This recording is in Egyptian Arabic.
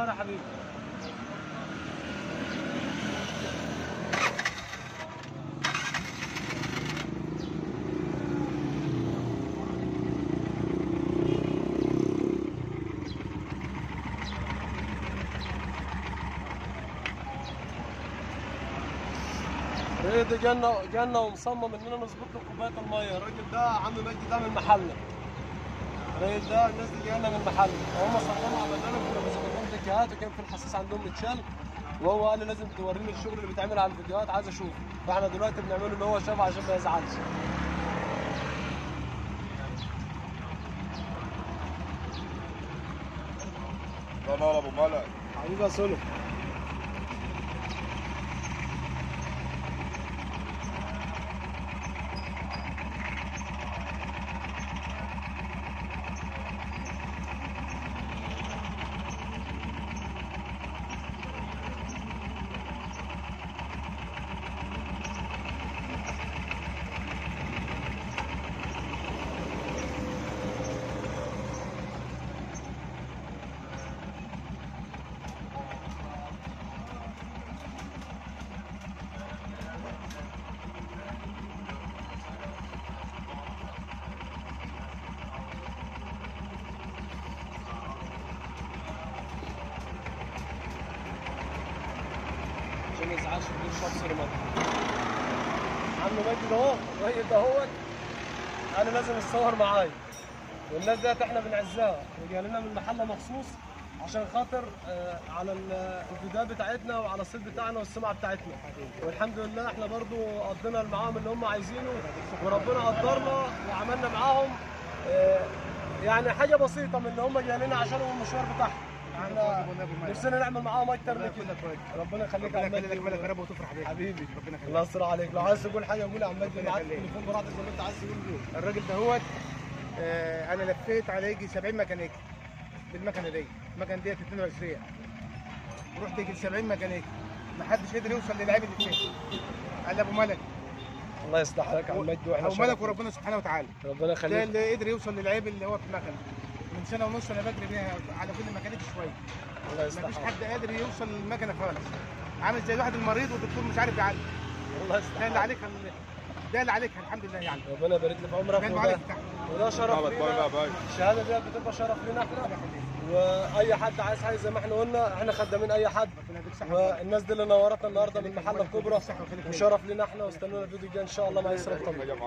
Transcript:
صور يا حبيبي. الراجل ده جالنا ومصمم اننا نظبط له كوباية المية. الراجل ده عم مجدي ده من محله. الراجل ده الناس دي جاية لنا من محله، وهم صمموا عملنا لهم، كنا بنظبط لهم تكيهات وكان في الحساس عندهم متشال، وهو قال لي لازم توريني الشغل اللي بيتعمل على الفيديوهات، عايز اشوفه. فاحنا دلوقتي بنعمله اللي هو شافه عشان ما يزعلش. الله ينور ابو ملك. حبيبي يا سولو. ما يزعلش الشخص اللي عم مجدي اهو. الراجل ده اهوت انا لازم اتصور معايا، والناس ديت احنا بنعزها وجاي لنا من المحلة مخصوص عشان خاطر على الفيديوهات بتاعتنا وعلى الصيت بتاعنا والسمعة بتاعتنا. والحمد لله احنا برضو قضينا معاهم اللي هم عايزينه، وربنا قدرنا وعملنا معاهم يعني حاجة بسيطة من اللي هم جاي لنا عشانهم المشوار بتاعهم. احنا نفسنا نعمل معاهم اكتر من كده. ربنا يخليك يا عم مجدي، ربنا يخليك يا رب وتفرح بيك حبيبي. ربنا يخليك، الله يستر عليك. لو عايز تقول حاجة قول يا عم مجدي، معاك التليفون براحتك زي ما انت عايز تقول. قول. الراجل دهوت انا لفيت على يجي 70 ميكانيكي بالمكنه دي، المكنه ديت 22، رحت يجي 70 ميكانيكي ما حدش قدر يوصل للعيب اللي فيها. قال ابو ملك. الله يصلح حالك يا عم مجدي، واحنا ابو ملك وربنا سبحانه وتعالى ربنا يخليك، ده اللي قدر يوصل للعيب اللي هو في المكنه. من سنة ونص انا بجري بيها على كل ميكانيكي شوية، الله يصلح. مفيش حد قادر يوصل للمكنه خالص، عامل زي الواحد المريض والدكتور مش عارف يعالج. الله يصلح. ده اللي عليك، ده اللي عليك الحمد لله يعني. ربنا يبارك لك في عمرك، وده شرف لينا، الشهادة دي بتبقى شرف لينا احنا. واي حد عايز حاجة زي ما احنا قلنا احنا خدامين اي حد، والناس دي اللي نورتنا النهارده من المحلة الكبرى، وشرف لينا احنا. واستنونا الفيديو الجاي ان شاء الله مع يسرا الطبيب.